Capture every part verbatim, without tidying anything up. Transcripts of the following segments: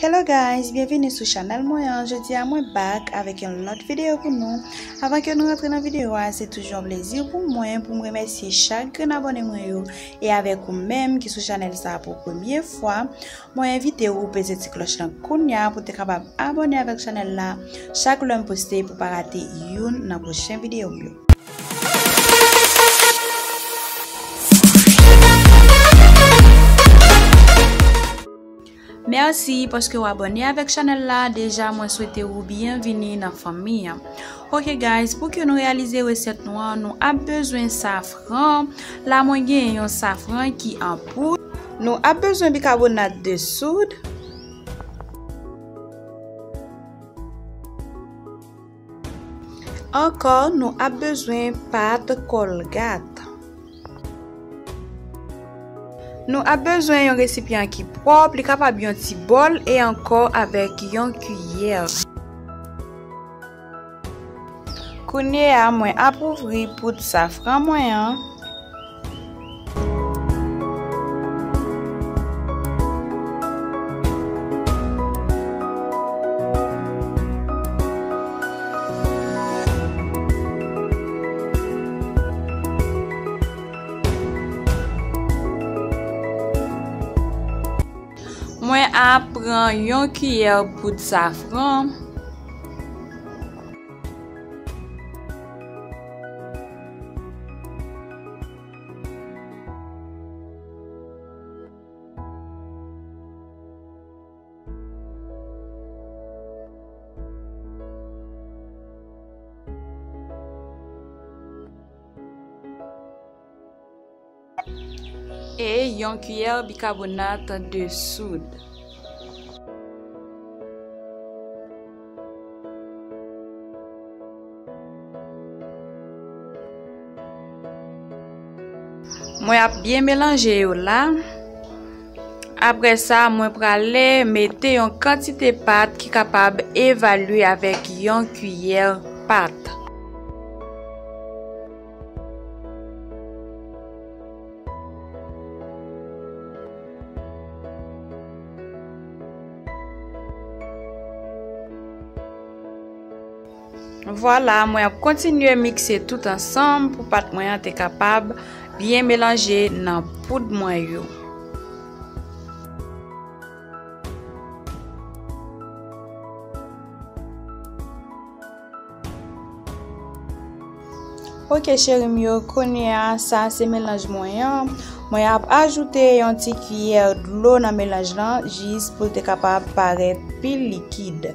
Hello guys, byenvini sou chanèl mwen an. Jodi a mwen back avèk yon lòt videyo pou nou. Avan ke nou rantre nan videyo a, se toujou yon plezi pou mwen pou m remèsye chak grenn abòne mwen yo. E avèk ou menm ki sou chanèl sa a pou premye fwa, mwen envite w peze ti klòch lan kounya pou te kapab abòne avèk chanèl la chak lè m poste pou pa rate youn nan pwochen videyo m yo. Mèsi paske w abòne avèk chanèl la. Deja, mwen swete w byenvini nan fanmi an. Ok guys, pou ke nou reyalize resèt nou an, nou ap bezwen safran. La, mwen genyen yon safran ki an poud. Nou ap bezwen bikabonat de soud. Ankò, nou ap bezwen pat Colgate. Nou ap bezwen yon resipyan ki pwòp, li kapab yon ti bòl e ankò avèk yon kiyè. Kounye a, mwen ap ouvri poud safran mwen an. Mwen ap pran yon kiyè poud safran. E yon kiyè bikabonat de soud. Mwen ap byen melanje yo la. Apre sa, mwen prale mete yon kantite pat ki kapab evalye avèk yon kiyè pat. Vwala, mwen ap kontinye mikse tout ansanm pou pat mwen an te kapab byen melanje nan poud mwen yo. Ok cheri m yo, kounye a sa se melanj mwen an. Mwen ap ajoute yon ti kiyè dlo nan melanj lan jis pou l te kapab parèt pi likid.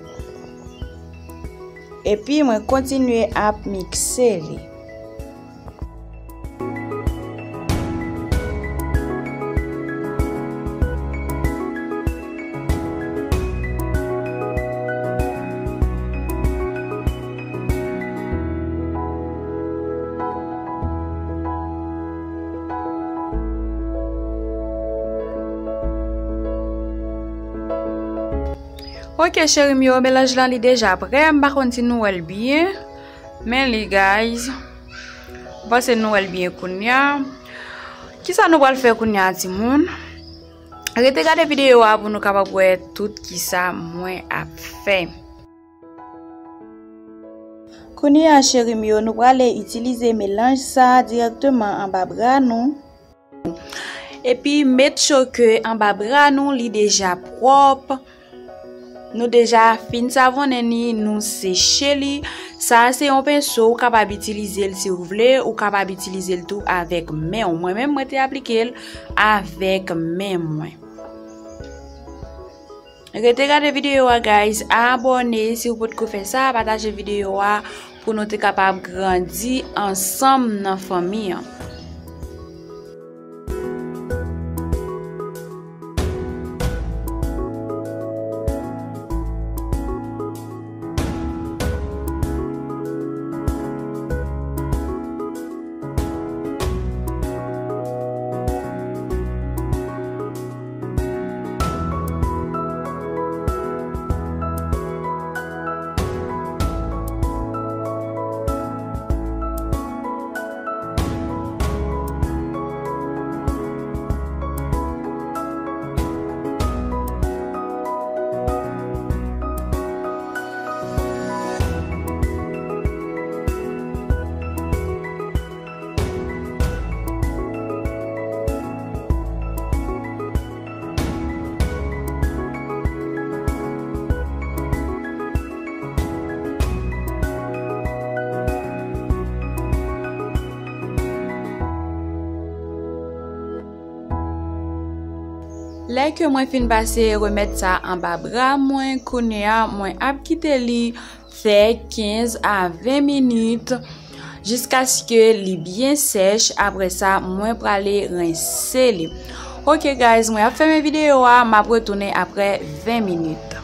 Epi mwen kontinye ap mikse li. Ok cheri m yo, melanj lan li deja prè, m pa konn si nou wè l byen. Men li guys, m panse nou wè l byen kounye a. Kisa nou pral fè kounye a timoun? Rete gade videyo a pou nou kapab wè tout kisa mwen ap fè. Kounye a cheri m yo, nou prale itilize melanj sa a dirèkteman anba bra nou. Epi make sure ke anba bra nou li deja pwòp. Nou deja fin savonnen ni, nou seche li. Sa a se yon penso, ou kapab itilize l si w vle, ou kapab itilize l tou avèk men w. Mwen menm, mwen te aplike l avèk men mwen. Rete gade videyo a guys, abòne si w potko fè sa, pataje videyo a pou nou te kapab grandi ansanm nan fanmi an. Lè ke mwen fin pase remèd sa anba bra mwen, kounye a mwen ap kite li fè kenz a ven minit, jiskaske li byen sèch. Apre sa, mwen prale rense li. Ok guys, mwen ap fèmen videyo a, m ap retounen apre ven minit.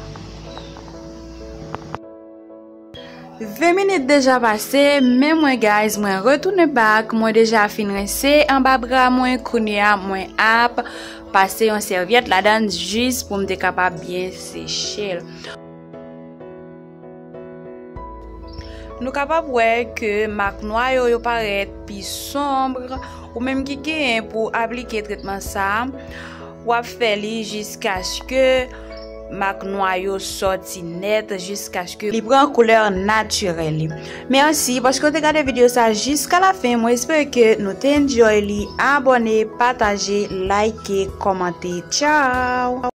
Ven minit deja pase, men mwen guys, mwen retounen back, mwen deja fin rense anba bra mwen, kounye a mwen ap pase yon sèvyèt ladan jis pou m te kapab byen seche l. Nou kapab wè ke mak nwa yo, yo parèt pi sonb. Ou menm ki genyen pou aplike tretman sa, w ap fè li jiskaske mak nwa yo sòti nèt, jiskaske li pran koulè natirèl li. Mèsi paske w te gade videyo sa jiska la fen. Mwen espere ke nou te enjoy li. Abòne, pataje, like, kòmante. Tchao!